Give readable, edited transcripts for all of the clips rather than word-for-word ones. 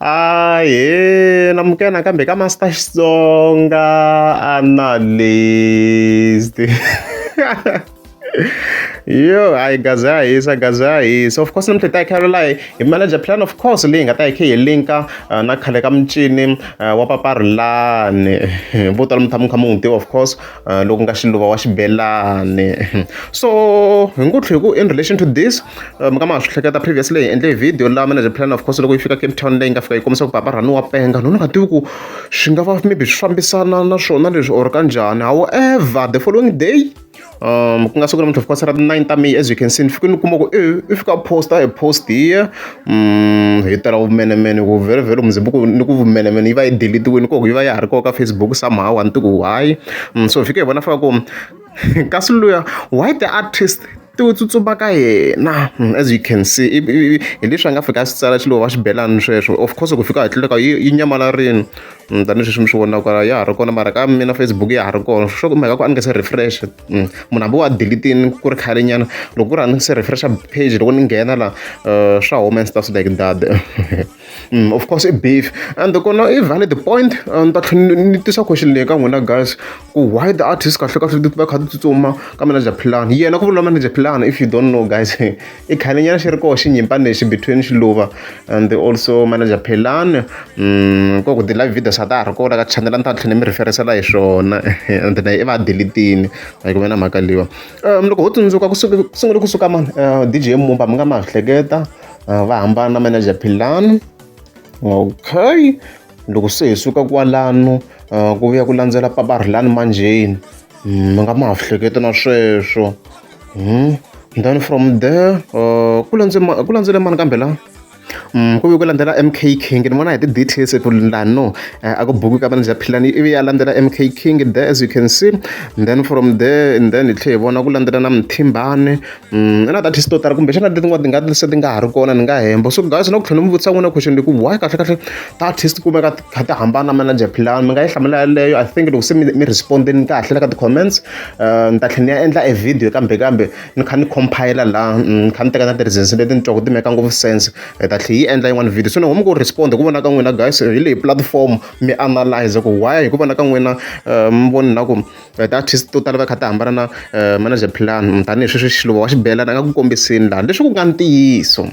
Ahee namukela nakambe ka Master Xitsonga Analyst. Yo, hayi gaza ya hisa, gaza ya hisa. Of course namuntlha hi ta hi khalela hi manager plan of course leyi hi nga ta hi khe hi linka na khale ka mincini wa Papa Rhulani. Vo tala mi tshama mi kha mi n'wi tiva of course loko nga xiluva wa xibelani. So hi ngo tlhe ku in relation to this mi nga ma swi hleketa previously hi endle video la manager plan of course loko yi fika Cape Town leyi nga fika yi kombisa ku Papa Rhulani wa penga. No ni nga tivi ku swi nga va maybe swi fambisana na swona leswi or kanjhani. However, the following day ku nga siku namuntlha of course ra 9 ta May, as you can see, ni fike ni kuma ku e i fika posta a post here hi tala vumenemene ku vhele vhele muzimba ku ni ku vumenemene yi va yi delete-wini ku yi va ya ha ri kona ka Facebook somehow a ni tiku why. So hi fike hi vona fika ku kasi luya why the artist ti tsutsuma ka yena, as you can see, hi leswi a nga fika a swi tsala xiluva wa xibelani sweswo. Of course ku fika hatlile yi nyamalarini tanihi sweswi mi swi vonaka ya ha ri kona, mara ka mina Facebook ya ha ri kona. Swo mhaka ku a ni nga se refresh, munhu hambi wa delete-ini ku ri khale nyana, loko ku ri a ni se refresh page, loko ni nghena la swa huma and stuff like that. Of course i beef and kona i valid point. Ni ta tlhela ni tisa question leyi ka n'wina guys, ku why the artist kahle kahle ti va kha ti tsutsuma ka manager plan yena? Ku vula manager plan, if you don't know guys, i khale nyana xi ri koho xinyimpani lexi between Xiluva and also manager Philani. Ko ku ti-live videos a ta ha ri kona ka channel, a ni ta tlhela ni mi referisela hi swona and na i va delete-ini a yi ku ve na mhaka leyiwa. Loko ho tsundzuka ku sungule kusuka mani, DJ Mumba, mi nga ma hleketa va hambana na manager Philani. Okay, loko se hi suka kwalano ku vuya ku landzela Papa Rhulani manjheni, mi nga ma ha hleketa na sweswo. Then from there ku landze ku landzele mani kambe la ku ve ku landzela MK King. Ni vona hi ti-details ku lani no a ku buki ka manager Philani, ivi ya landzela MK King there, as you can see. And then from there, and then hi tlhela hi vona ku landzela na Mthimbani na ti-artist to tala, kumbexana letin'wana ti nga se ti nga ha ri kona, ni nga hemba. So guys, na ku tlhela ni vutisa n'wina question leyi ku why kahle kahle ti-artist kumeka ti kha ti hambana na manager Philani? Mi nga yi hlamula yaleyo. I think loko se mi respondini kahle la ka ti-comments, ni ta tlhela ni ya endla e video kambe kambe ni kha ni compile laha, ni kha ni teka na ti-reasons leti ni twaku ti make ngopfu sense, hi ta tlhela yi endla yin'wana video. So ni home ku respond hi ku vona ka n'wina guys, hi leyi platform mi analyze ku why hi ku vona ka n'wina mi voni na ku ti-artist to tala va kha ti hambana na manager plan, tanihi sweswi xiluva wa xibelani a nga ku kombiseni laha leswi ku nga ntiyiso,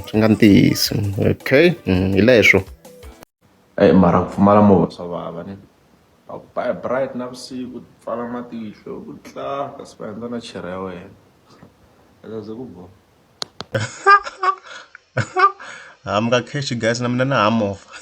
swi nga ntiyiso. Okay, hi leswo. Eyi, mara ku pfumala movha swa vava ni va ku ba bright navusiku, pfala matihlo ku tla kasi va endla na chera ya wena eka ze ku bo. Ha mi nga cash guys, na mina na ha movha.